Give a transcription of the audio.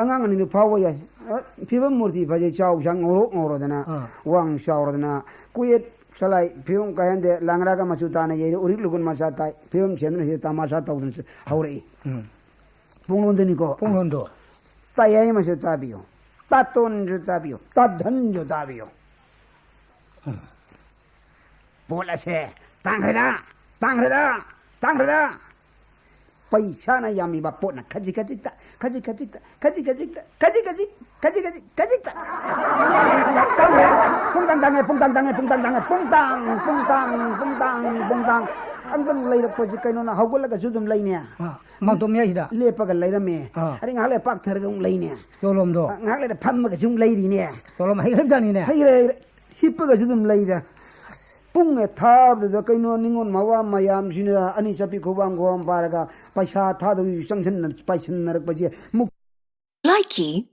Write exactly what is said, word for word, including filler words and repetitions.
ꯑꯉꯥꯡ ꯑꯅꯤꯗꯨ ꯐꯥꯎꯕ ꯌꯥꯏ꯫ ꯑ, ꯐꯤꯕꯝ ꯃꯨꯔꯇꯤ ꯐꯖꯩ, ꯆꯥꯎ ꯁꯥꯡ ꯉꯧꯔꯣꯛ ꯉꯧꯔꯗꯅ, ꯑꯥ꯫ ꯋꯥꯡ ꯆꯥꯎꯔꯗꯅ, ꯀꯨꯌꯦꯠ ꯁꯂꯥꯏ ꯐꯤꯕꯝ ꯀꯥꯏꯍꯟꯗꯦ, ꯂꯥꯡꯒ꯭ꯔꯥꯒ ꯃꯆꯨ ꯇꯥꯅ ꯌꯩꯔꯦ, ꯎꯔꯤꯛ ꯂꯨꯒꯨꯟ ꯃꯆꯥ ꯇꯥꯏ, ꯐꯤꯕꯝ ꯁꯦꯝꯗꯅ ꯁꯤꯗ ꯇꯃꯥꯁꯥ ꯇꯧꯗꯅ ꯍꯧꯔꯛꯏ꯫ ꯎꯝ꯫ ꯄꯨꯡꯂꯣꯟꯗꯅꯤꯀꯣ꯫ ꯄꯨꯡꯂꯣꯟꯗꯣ꯫ ꯇꯥꯌꯥꯏꯃꯁꯨ ꯇꯥꯕꯤꯌꯨ, ꯇꯥꯇꯣꯟꯁꯨ ꯇꯥꯕꯤꯌꯨ, ꯇꯥꯙꯟꯁꯨ ꯇꯥꯕꯤꯌꯨ꯫ ꯎꯝ꯫ ꯄꯣꯠ ꯑꯁꯦ ꯇꯥꯡꯈ꯭ꯔꯦꯗ, ꯇꯥꯡꯈ꯭ꯔꯦꯗ, ꯇꯥꯡꯈ꯭ꯔꯦꯗ꯫ ꯄꯩꯁꯥꯅ ꯌꯥꯝꯃꯤꯕ ꯄꯣꯠꯅ ꯈꯖꯤꯛ ꯈꯖꯤꯛꯇ, ꯈꯖꯤꯛ ꯈꯖꯤꯛꯇ, ꯈꯖꯤꯛ ꯈꯖꯤꯛꯇ, ꯈꯖꯤꯛ ꯈꯖꯤꯛ, ꯈꯖꯤꯛ ꯈꯖꯤꯛ, ꯈꯖꯤꯛꯇ꯫ ꯇꯥꯡꯈ꯭ꯔꯦ꯫ ꯄꯨꯡꯇꯥꯡ ꯇꯥꯡꯉꯦ, ꯄꯨꯡꯇꯥꯡ ꯇꯥꯡꯉꯦ, ꯄꯨꯡꯇꯥꯡ ꯇꯥꯡꯉꯦ, ꯄꯨꯡꯇꯥꯡ, ꯄꯨꯡꯇꯥꯡ, ꯄꯨꯡꯇꯥꯡ, ꯄꯨꯡꯇꯥꯡ꯫ ꯑꯝꯇꯪ ꯂꯩꯔꯛꯄꯁꯤ ꯀꯩꯅꯣꯅ ꯍꯧꯒꯠꯂꯒꯁꯨ ꯑꯗꯨꯝ ꯂꯩꯅꯦ꯫ ꯑꯥ, ꯃꯥꯡꯇꯣꯞ ꯃꯌꯥꯏꯁꯤꯗ? ꯂꯦꯞꯄꯒ ꯂꯩꯔꯝꯃꯦ꯫ ꯑꯥ꯫ ꯑꯗꯩ ꯉꯥꯏꯍꯥꯛ ꯂꯩꯔ ꯄꯥꯛꯊꯔꯒ ꯑꯃꯨꯛ ꯂꯩꯅꯦ꯫ ꯆꯣꯂꯣꯝꯗꯣ? ꯑ, ꯉꯥꯏꯍꯥꯛ ꯂꯩꯔ ꯐꯝꯃꯒꯁꯨ ꯑꯃꯨꯛ ꯂꯩꯔꯤꯅꯦ꯫ ꯆꯣꯂꯣꯝ ꯍꯩꯈ꯭ꯔꯕꯖꯥꯠꯅꯤꯅꯦ꯫ ꯍꯩꯈ꯭ꯔꯦ, ꯍꯩꯈ꯭ꯔꯦ꯫ ꯍꯤꯞꯄꯒꯁꯨ ꯑꯗꯨꯝ ꯂꯩꯔꯦ꯫ ꯄꯨꯡ ꯍꯦꯛ ꯊꯥꯕꯗꯨꯗ ꯀꯩꯅꯣ ꯅꯤꯉꯣꯜ ꯃꯋꯥ ꯃꯌꯥꯝꯁꯤꯅ ꯑꯅꯤ ꯆꯠꯄꯤ ꯈꯨꯕꯥꯝ ꯈꯨꯕꯥꯝ ꯄꯥꯔꯒ ꯄꯩꯁꯥ ꯊꯥꯗꯧꯒꯤ ꯆꯪꯁꯤꯟꯅ-, ꯄꯥꯏꯁꯤꯟꯅꯔꯛꯄꯁꯦ ꯃꯨꯛ- Likey